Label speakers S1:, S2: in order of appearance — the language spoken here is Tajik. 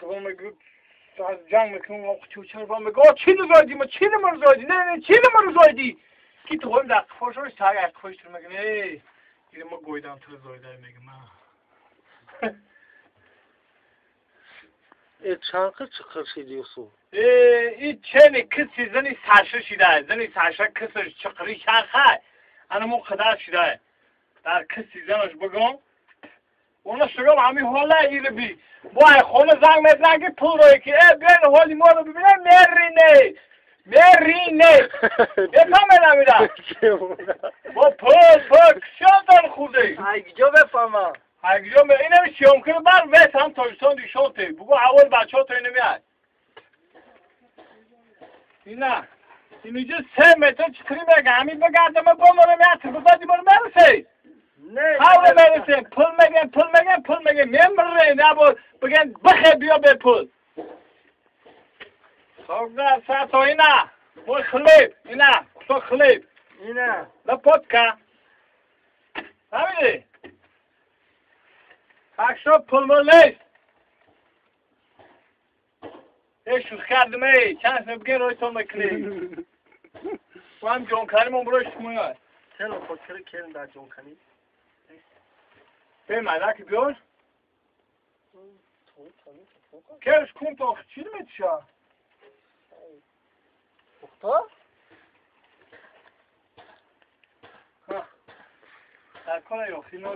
S1: мегӯ ҷанг мекунам, чучар мегӯ, о, чи нузоидӣ ма, чи нама рузоидӣ, не, не, чи нама рузоидӣ? Ки ту хоҳим дар қифошош так ай қифош тур мегӯ, э, ире ма гойдам ту рузоида мегӯ ма.
S2: Э, чанқи чиқир шиди Юсуф?
S1: Э, и чени киси зани сарша шида, зани сарша кисиш чиқири чанха, ана мо қадар шида. Дар киси занаш бигом, اونا شگام همی حالا ایره بی با خونه زنگ میزنن که پول روی که ای بیاین حالی ما رو ببینه مرینه مرینه بفهمه نمیدم با پول پول کسیان خوده
S2: ایگجا بفهمم
S1: ایگجا اینم شیام کنه بر ویس هم تاجستان دیشان تی بگو اول بچه ها تا اینو میاد اینا اینجا 3 متر چکری میگه همین بگردم بمونه میاد تربزادی برو مرسه حول مرسه پول میگن پول میگن پول میگن میمره نه بگن بخه بیا به پول سوگا ساتو اینا мой хлеб اینا кусок хлеб
S2: اینا
S1: лопатка фаҳмидӣ так что пул мул нест э шӯх кардем эй чанд сме бигин ройтон мекунӣ ҳам ҷонканимон бирои шумояд
S2: чаро хотири келин дар ҷонканӣ
S1: бе майдаки биёр керш кун то чӣ метиша
S2: пухта
S1: дар кора ёхино.